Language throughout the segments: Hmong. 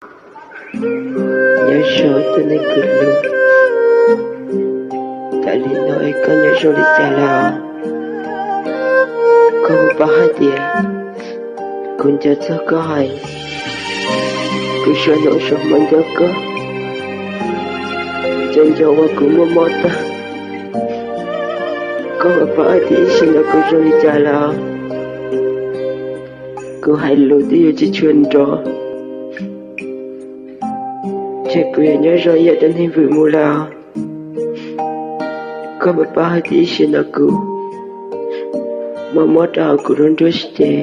Nyob zoo tus neeg kuv hlub, tam li no es koj nyob zoo li cas lawm? Koj puas paub hais tias kuv nco txog koj heev, kuv suav hmoov suav hmo nco koj, nco nco ua kuv muaj mob tag. Koj puas paub hais tias ib sim no kuv zoo li cas lawm? Kuv hais lus twb yuav tsis tshua nrov, ces kuv yuav nyob zoo ib yam tus neeg vwm mus lawm. Koj puas paub hais tias ib sim no kuv muaj mob rau hauv kuv lub nruab siab ces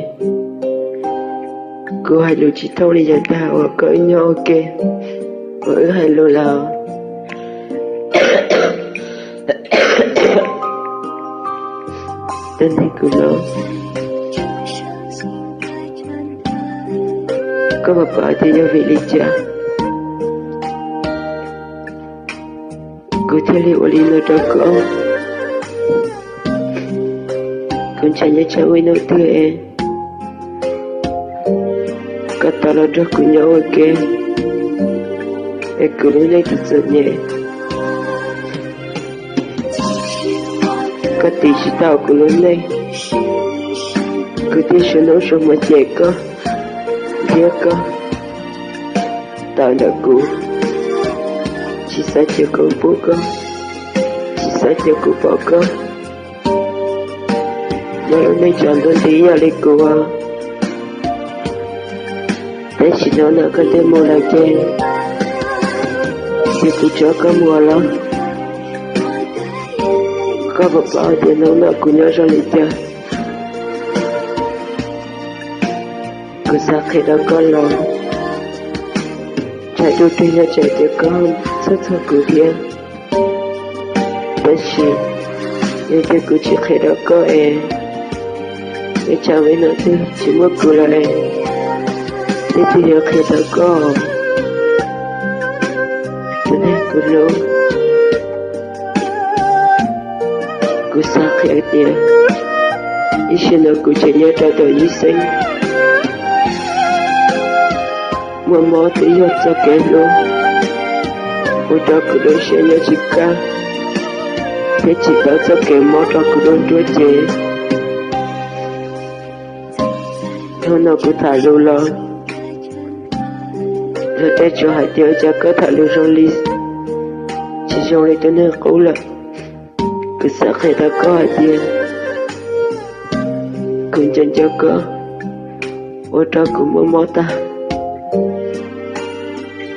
kuv hais lus tsis thooj li yav tag uas koj wb nyob ua ke, uas wb hais lus lawm. Tus neeg kuv hlub, koj puas paub tias yog vim li cas kuv thiaj li ua li no rau koj? Kuv ntshai nyob tsam muaj ib hnub twg es koj tau los nrog kuv nyob ua ke, es kuv lub neej txom txom nyem, koj tiv tsis tau kuv lub neej, kuv thiaj suav hnub suav hmo cem koj, ntiab koj, tawm ntawm kuv, tsis xav cia kuv pub koj, tsis xav cia kuv pom koj. Muaj lub neej tsaus ntuj nti ib yam li kuv, tab sis hnub no koj twb mus lawm ces, ces kuv tso koj mus los. Koj puas paub tias hnub no kuv nyob zoo li cas? Kuv xav qhia rau koj los, tsam tus twg yog tsam tias koj txhawj txog kuv thiab. Tab sis yog tias kuv tsis qhia rau koj es, es tsam muaj ib hnub twg tsis muaj kuv lawm es, leej twg yuav qhia rau koj? Tus neeg kuv hlub, kuv xav qhia tias ib sim no kuv tseem nyob rau tom ib xeeb, muaj mob twb yog txoj kev hlub, ua rau kuv lub siab nyob tsis kaj, thiab tsis tau txoj kev mob rau kuv lub nruab cev. Hnub no kuv tham lus los, luag tej tsuas hais tias ua cas koj tham lus zoo li tsis zoo li tus neeg qub lawm. Kuv xav qhia rau koj hais tias kuv nco nco koj, ua rau kuv muaj mob tag,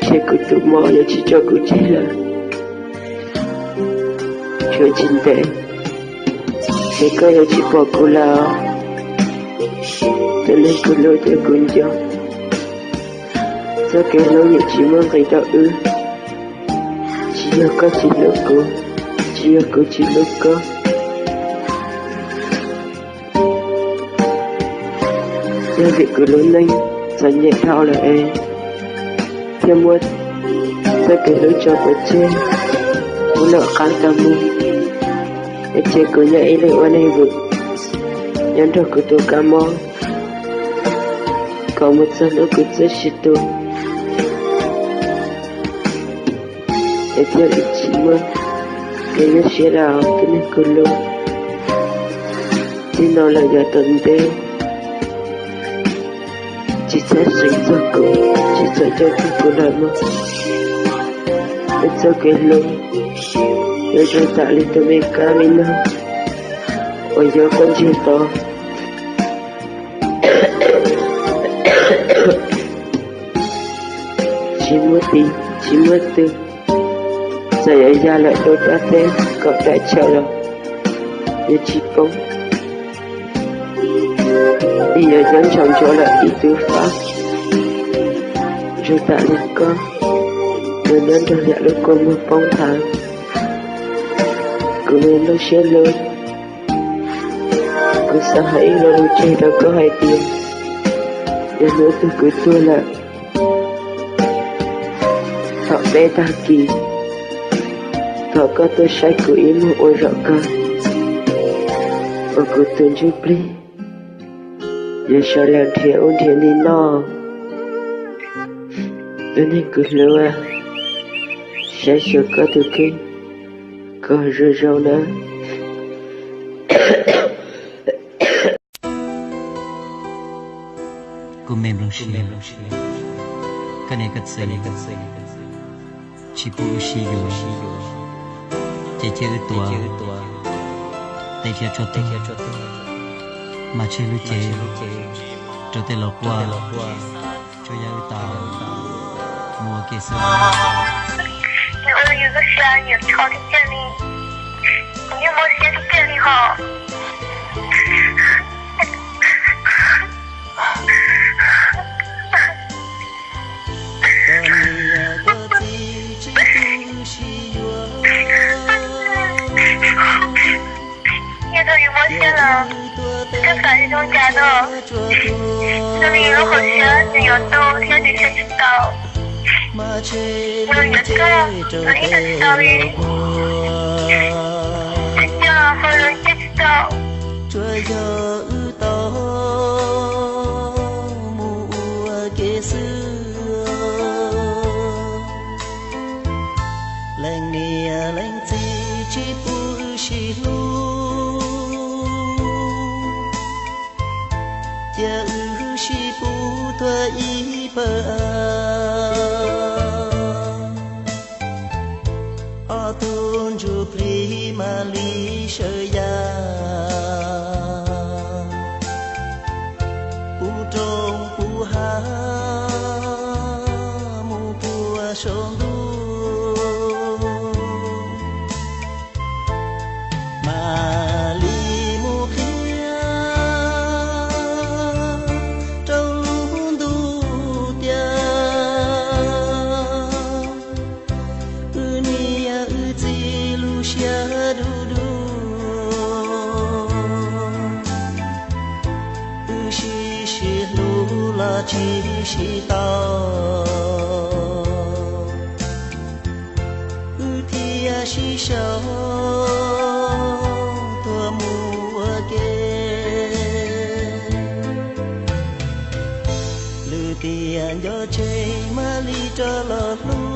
ces kuv tus mob yuav tsis tso kuv tseg lawm. Tshuav tsis ntev ces koj yuav tsis pom kuv lawm. Tus neeg kuv hlub thiab kuv nco, txoj kev hlub yeej tsis muaj nqis rau wb. Tsis yog koj tsis hlub kuv, tsis yog kuv tsis hlub koj. Yog vim kuv lub neej txom nyem dhau lawm es thiaj muab txoj kev hlub tso pov tseg, kuv lawm qab tau mus, es ces kuv nyob ib leeg ua neeg vwm, nyob nrog kuv tus kab mob kom mus txog hnub kuv txoj sia tu, es thiaj li tsis muaj kev nyuaj siab lawm tus neeg kuv hlub. Txij no lawm yav tom ntej, tsis txhob xeev txog kuv, tsis txhob coj txog kuv lawm mog. Es txoj kev hlub yuav zoo tam li tus me kab me noog uas yuav koj ntsiag to. Tsis muaj tis tsis muaj tw, txawm yuav ya lawm rau dab teb kom dam chaw los yuav tsis poob. Vim yuav nyob ntshaus ntsuav lawm ib tug fab, zoo tam li koj, yuav nyob nrog yam lub kua muag poob nthav. Kuv lub siab hlub, kuv xav hais ib lo lus tseg rau koj hais tias, yog hnub twg kuv tuag lawm, thaum peb tag kis, thov koj tuaj saib kuv ib muag ua zaum kawg, uas kuv tus ntsuj plig yuav sawv los nrhiav ub nrhiav no noj. Tus neeg kuv hlub, saib xyuas koj tus kheej kom zoo zoo nawb. Kuv me nplooj siab, koj niam koj txiv tsis pub wb sib yuav, ces cia wb tuav tes thiab tso tuag, mas tseg lub cev rau tej los quaj, tsuas yog wb tau mus ua ke xwb. Nws ua rau yus lub siab nyiam rho tiag tiag li, kuv yeej mob siab tiag tiag li hos. Koj niam koj txiv tsis pub wb sib yuav, yog thaum yus mob siab los koj xav zoo cas no, zoo li yus lub hauv siab nws yuav tu thiab nws saib tsis taus, yus yuav tuag los ib tug tsis tau li, tsis yog ho zoo saib tsis taus. Tsuas yog wb tau mus ua ke xwb, leej niam leej txiv tsis pub wb sib hlub, cia wb sib pub tuag ib pawg av. Ob tug ntsuj plig mam li sawv ya, puv roob puv hav mus puag saum ntuj, mam li mus qhia rau lub ntuj tias wb niam wb txiv lub siab dub dub, wb sib sib hlub los tsis sib tau, wb thiaj sib sau tuag mus ua ke. Lwm tiam nco tseg mam li rov los hlub,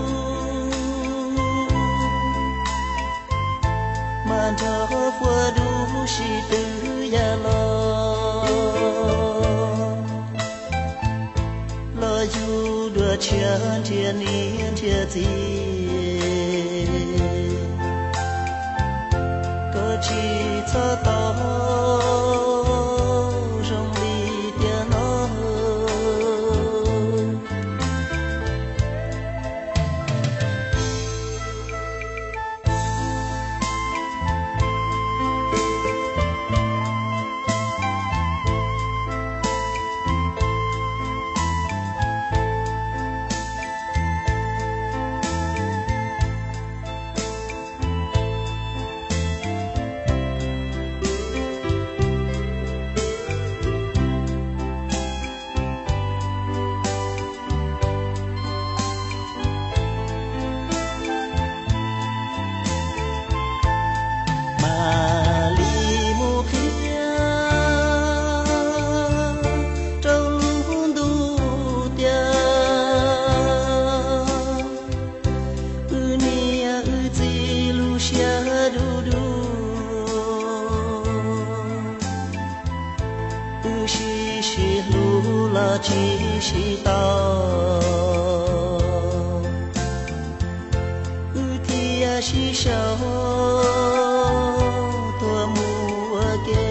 mas nrog fuab dub sib tw ya los, los yug dua tshiab nrhiav niam nrhiav txiv, koj tsis txhob tau zoo li tiam no. Mam li mus qhia rau lub ntuj tias wb niam wb txiv lub siab dub dub, wb sib sib hlub los tsis sib tau, wb thiaj sib sau tuag mus ua ke.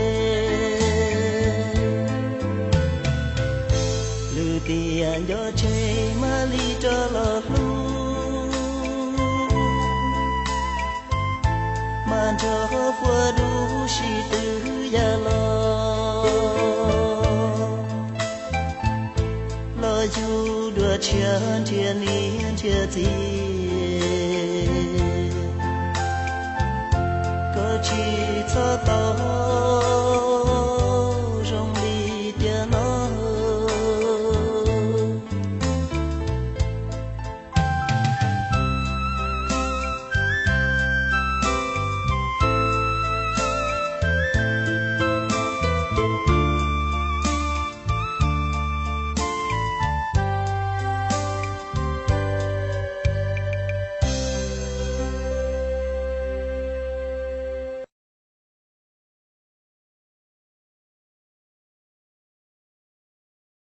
Lwm tiam nco tseg mam li rov los hlub, mas nrog fuab dub sib tw ya los, los yug dua tshiab nrhiav niam nrhiav txiv, koj tsis txhob tau